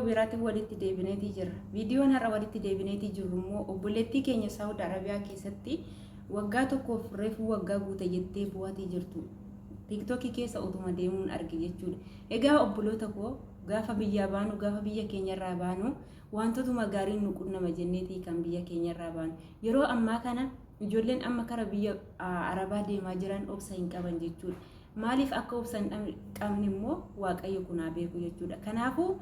Viidiyoo biraatiin walitti deebineetii jirra. Viidiyoon har'a walitti deebineetii jirru immoo obboleettii keenya Saawud Arabiyaa keessatti waggaa tokkoof reefuu waggaa guute jettee bu'aatii jirtu. Tiiktookii keessa utuma deemuun arge jechuudha. Egaa obboloota koo, gaafa biyyaa baanu, gaafa biyya keenyarraa baanu, wantootuma gaariin nu qunnama jenneetii kan biyya keenyarraa baanu. Yeroo ammaa kana ijoolleen amma kara biyya Arabaa deemaa jiran obsa hin qaban jechuudha. Maaliif akka obsa hin qabne immoo Waaqayyo kunaa beeku jechuudha. Kanaafuu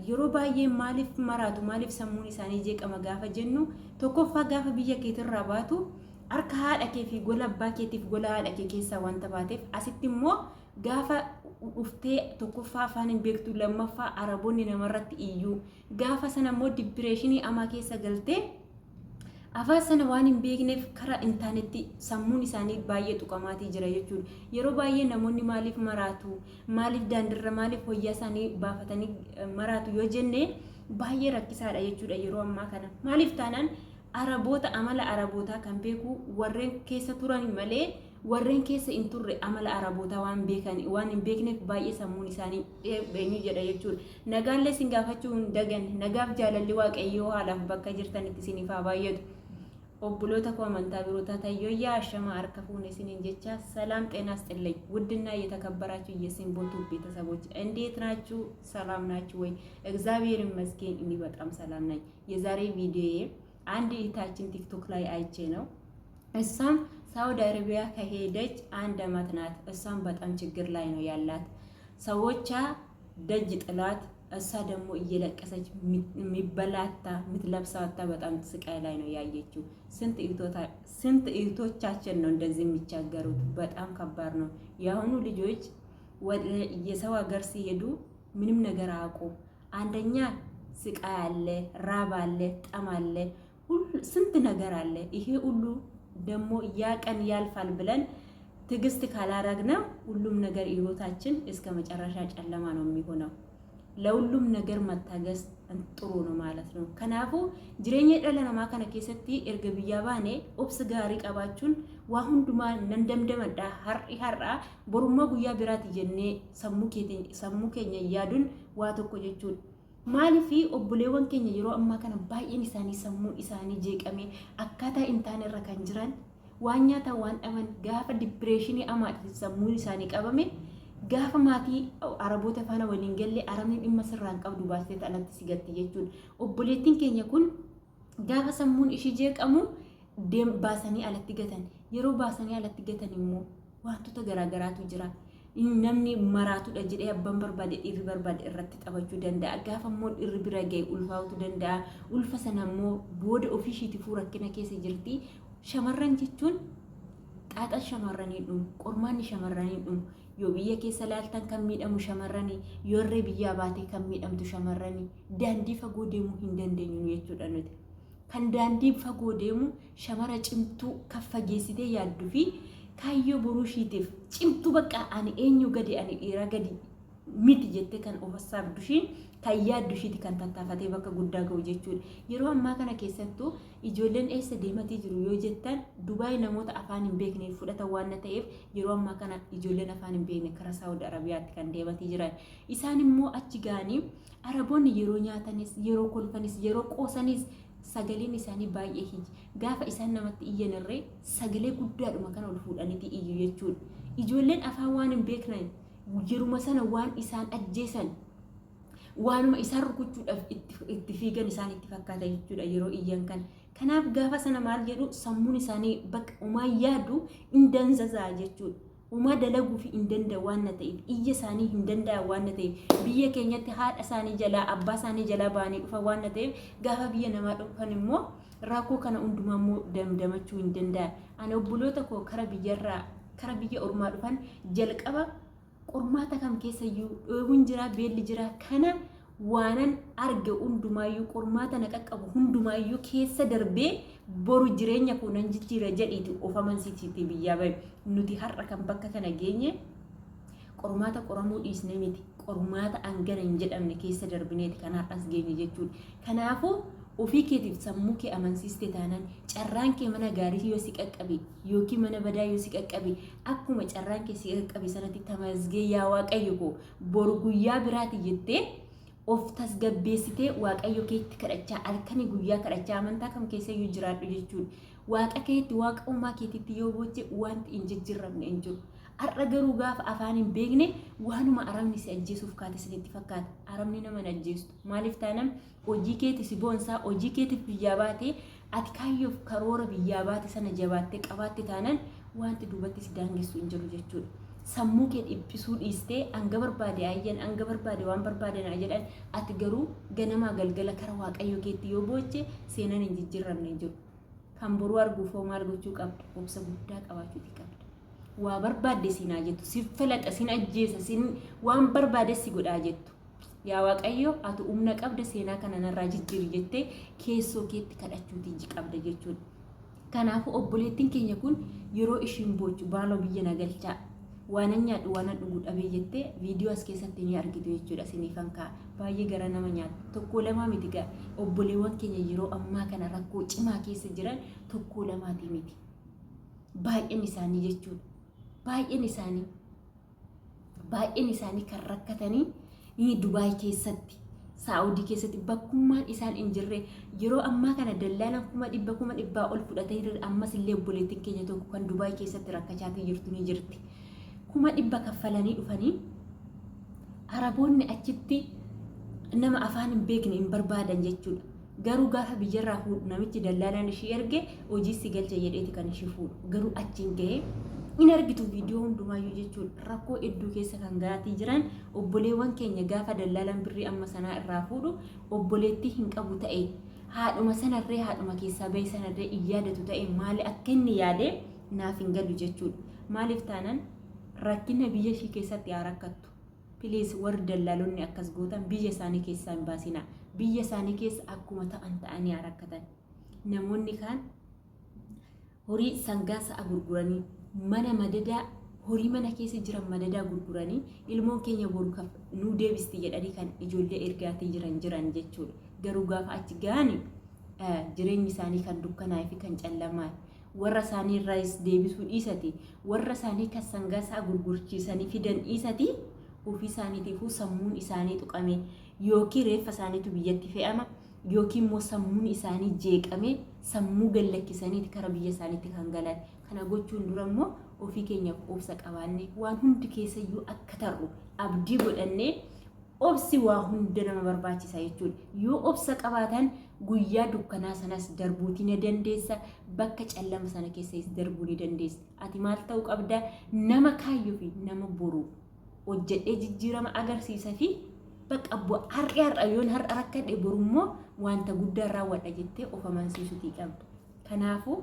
yeroo baay'ee maaliif maraatu, maaliif sammuun isaanii jeeqama gaafa jennu, tokkoffaa gaafa biyya keetirraa baatu harka haadha kee fi gola abbaa keetiif gola haadha kee keessaa wanta baateef, asitti immoo gaafa dhuftee tokkoffaa afaan hin beektu, lammaffaa Araboonni namarratti iyyuu, gaafa sana immoo depression amaa keessa galtee afaan sana waan hin beekneef karaa intaanetti sammuun isaanii baay'ee tuqamaatii jira jechuudha. Yeroo baay'ee namoonni maaliif maraatu, maaliif daandirra, maaliif wayyaa isaanii baafatanii maraatu yoo jenne, baay'ee rakkisaadha jechuudha yeroo ammaa kana. Maaliif taanaan, Araboota, amala Arabootaa kan beeku warreen keessa turan malee warreen keessa hin turre amala Arabootaa waan beekan waan hin beekneef baay'ee sammuun isaanii eenyu jedha jechuudha. Nagaallee isin gaafachuu hin daganne. Nagaaf jaalalli Waaqayyoo haalaaf bakka jirtanitti isiniif haa baay'atu. Obboloota koo amantaa biroo taatan, yooyyaa, ashama, harka fuune isiniin jecha ሰላም ጤና ይስጥልኝ። ውድና የተከበራችሁ የሲምቦ ቱብ ቤተሰቦች እንዴት ናችሁ? ሰላም ናችሁ ወይ? እግዚአብሔር ይመስገን እኔ በጣም ሰላም ነኝ። የዛሬ ቪዲዮዬ አንድ እህታችን ቲክቶክ ላይ አይቼ ነው። እሷም ሳውዲ አረቢያ ከሄደች አንድ አመት ናት። እሷም በጣም ችግር ላይ ነው ያላት። ሰዎቿ ደጅ ጥሏት እሷ ደግሞ እየለቀሰች የሚበላታ የምትለብሳታ በጣም ስቃይ ላይ ነው ያየችው። ስንት እህቶቻችን ነው እንደዚህ የሚቸገሩት? በጣም ከባድ ነው። የአሁኑ ልጆች ወደ የሰው ሀገር ሲሄዱ ምንም ነገር አያውቁም። አንደኛ ስቃይ አለ፣ ራብ አለ፣ ጠም አለ፣ ስንት ነገር አለ። ይሄ ሁሉ ደግሞ ያ ቀን ያልፋል ብለን ትዕግስት ካላረግነው ሁሉም ነገር ህይወታችን እስከ መጨረሻ ጨለማ ነው የሚሆነው። ለሁሉም ነገር መታገስ ጥሩ ነው ማለት ነው። Kanaafuu jireenya dhala namaa kana keessatti erga biyyaa baane obsa gaarii qabaachuun waa hundumaa nan damdamadha, har'i har'a borummaa guyyaa biraati jennee sammuu keenya yaaduun waa tokko jechuudha. Maaliif obboleewwan keenya yeroo ammaa kana baay'een isaanii sammuun isaanii jeeqamee akkaataa hin taane irra kan jiran, waan nyaatan waan dhaban, gaafa depression amaatiin sammuun isaanii qabame, gaafa maatii Araboota faana waliin galle, Arabni dhimma sirraan qabdu baastee alatti si gatti jechuudha. Obboleettiin keenya kun gaafa sammuun ishii jeeqamu baasanii alatti gatan. Yeroo baasanii alatti gatan immoo wantoota garaagaraatu jira. Namni maraatudha jedhee abbaan barbaade, dhiirri barbaade irratti taphachuu danda'a. Gaafa immoo dhiirri bira ga'e ulfaa'utu danda'a. Ulfa sana immoo booda ofii ishiitifuu rakkina keessa jirti. Shamarran jechuun xaaxaan shamarranii dhumu, qormaanni shamarranii dhumu. Yoo biyya keessa laaltan kan miidhamu shamarranii, yoo irree biyyaa baatee kan miidhamtu shamarranii. Daandii fagoo deemuu hin dandeenyu jechuudha nuti. Kan daandii fagoo deemu shamara cimtuu kan fageessitee yaadduu fi kaayyoo boruu ishiitiif cimtuu, bakka ani eenyu gadi, ani dhiira gadi miti jettee kan of saabdu ishiin kan yaaddu ishiiti kan tattaafatee bakka guddaa ga'u jechuudha. Yeroo ammaa kana keessattuu ijoolleen eessa deematii jiru yoo jettan, Dubaay namoota afaan hin beekne fudhatan waan ta'eef, yeroo ammaa kana ijoolleen afaan hin beekne karaa Saawud Arabiyaatti kan deematii jiran. Isaan immoo achi ga'anii Araboonni yeroo nyaatanis, yeroo kolfanis, yeroo qoosanis sagaleen isaanii baay'ee hiji. Gaafa isaan namatti iyyan irree sagalee guddaadhuma kana ol fuudhaniiti iyyu jechuudha. Ijoolleen afaan waan hin beekne yeruma sana waan isaan ajjeesan, waanuma isaan rukuchuudhaaf itti fiigan isaan itti fakkaata jechuudha yeroo iyyan kan. Kanaaf gaafa sana maal jedhu, sammuun isaanii bakka umaa yaadu hin danzazaa jechuudha. Umaa dalaguu fi hin danda'u waan na ta'eef, iyya isaanii hin danda'an waan na ta'eef, biyya keenyatti haadha isaanii jalaa, abbaa isaanii jalaa ba'anii dhufan waan na ta'eef, gaafa biyya namaa dhufan immoo rakkoo kana hundumaa immoo damdamachuu hin danda'an. Ani obboloota koo kara biyyarraa kara biyya ormaa dhufan jalqaba qormaata kam keessayyuu dheebuun jira, beelli jira, kana waanan arge hundumaayyuu, qormaata na qaqqabu hundumaayyuu keessa darbee boru jireenya koo nan jijjiira jedhiiti of amansiisiitii biyyaa bahe. Nuti har'a kan bakka kana geenye qormaata qoramuu dhiisne miti, qormaata hangana hin jedhamne keessa darbineeti kan har'as geenye jechuudha. Kanaafuu ofii keetiif sammuu kee amansiiste taanaan, carraan kee mana gaarii yoo si qaqqabe yookiin mana badaa yoo si qaqqabe, akkuma carraan kee si qaqqabe sanatti tamasgee, yaa Waaqayyo koo, boru guyyaa biraati jettee Of tasgabbeessitee Waaqayyo keetti kadhachaa halkanii guyyaa kadhachaa amantaa kam keessayyuu jiraadhu jechuudha. Waaqa keetti waaqa uumaa keetitti yoo booche wanti hin jijjiiramne hin jiru. Har'a garuu gaafa afaan hin beekne waanuma arabni si ajjeesuuf kaate isinitti fakkaata. Arabni nama hin ajjeestu. Maaliif taanaan hojii keeti si boonsaa hojii keetiif biyyaa baate ati kaayyoof karoora biyyaa baate sana jabaattee qabaatte taanaan wanti duubatti si daangessu hin jiru jechuudha. Sammuu kee dhiphisuu dhiistee hanga barbaade ayyan hanga barbaade waan barbaade naa jedhan ati garuu ganamaa galgala kara waaqayyo keetti yoo booche seenaan hin jijjiiramne hin jiru. Kan boruu arguuf hoo maal gochuu qabda? Obsa guddaa qabaachuuti qabda. Waa barbaadde siin haa jettu, si falaxa, sin ajjeesa, sin waan barbaade si godhaa jettu. Yaa Waaqayyo ati humna qabda seenaa kana narraa jijjiiri jettee keessoo keetti kadhachuuti qabda jechuudha. Kanaafuu obboleettiin keenya kun yeroo ishiin boochu baaloo biyya na galchaa waanan nyaadhu waanan dhugu dhabee jettee viidiyoo as keessatti ni argitu jechuudha isiniifan kaa'a. Baay'ee gara nama nyaata. Tokkoo lamaa miti gaa obboleewwan keenya yeroo ammaa kana rakkoo cimaa keessa jiran tokkoo lamaatii miti. Baay'een isaanii jechuudha. Baay'een isaanii. Baay'een isaanii kan rakkatanii ni Dubaay keessatti Saa'udii keessatti bakkummaan isaan hin jirre yeroo ammaa kana dallaalaan 100,000 100,000 ol fudhatee jira. Ammas illee obboleettiin keenya tokko kan Dubaay keessatti rakkachaatii jirtu ni jirti. 100,000 kaffalanii dhufanii Araboonni achitti nama afaan hin beekne hin barbaadan jechuudha. Garuu gaafa biyyarraa fuudhu namichi dallaalaan ishii erge hojii si galcha jedheeti kan ishii fuudhu. Garuu achiin gahee in argitu viidiyoo hundumaayyuu jechuudha. Rakkoo hedduu keessa kan gaatii jiran obboleewwan keenya gaafa dallaalaan birrii amma sanaa irraa fuudhu obboleettii hin qabu ta'e haadhuma sanarree haadhuma keessaa bahe sanarree hin yaadatu ta'e maali akka inni yaade naaf hin galu jechuudha. Maaliif taanaan rakkina biyya ishii keessatti haa rakkattu. Please warri dallaalonni akkas gootan biyya isaanii keessaa hin baasinaa. Biyya isaanii keessa akkuma ta'an ta'anii haa rakkatan. Namoonni kaan horii sangaa sa'a gurguranii mana madadaa horii mana keessa jiran madadaa gurguranii ilmoon keenya boru nuu deebisti jedhanii kan ijoollee ergaatii jiran jiran jechuudha. Garuu gaafa achi ga'ani jireenyi isaanii kan dukkanaa'ee fi kan callamaa'e. Warra isaanii irraayis deebisuu dhiisati warra isaanii kan sangaa sa'a gurgurchiisanii fidan dhiisati ofii isaaniitiifuu sammuun isaanii tuqame yookiin reeffa isaaniitu biyyatti fe'ama yookiin immoo sammuun isaanii jeeqame sammuu gallakkisaniiti kara biyya isaaniitti kan galan. Kana gochuun dura immoo ofii keenyaaf obsa qabaannee waan hundi keessayyuu akka tarru abdii godhannee obsi waa hunda nama barbaachisa jechuudha. Yoo obsa qabaatan guyyaa dukkanaa sanas darbuutii ni dandeessa, bakka callama sana keessas darbuu ni dandeessa. Ati maal ta'uu qabda? Nama kaayyoo fi nama boru hojjedhee jijjiirama agarsiisa fi bakka har'i har'a yoon har'a rakkadhe borummoo wanta guddaa raawwadha jettee of amansiisuutii qabda. Kanaafuu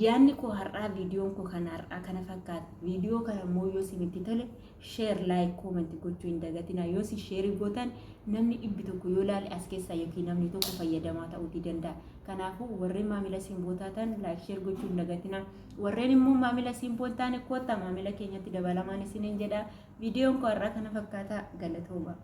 yaadni koo har'aa viidiyoon koo kan har'aa kana fakkaata. Viidiyoo kana immoo yoo isinitti tole share, like, comment gochuu hin dagatinaa. Yoo isin share gootan namni 100 yoo laale as keessaa yookiin namni tokko fayyadamaa ta'uutii danda'a. Kanaafuu warreen maamila Simboo taatan like, share gochuu hin dagatinaa. Warreen immoo maamila Simboo hin taane koottaa maamila keenyatti dabalamaan isiniin jedha. Viidiyoon koo har'aa kana fakkaata. Galatooma.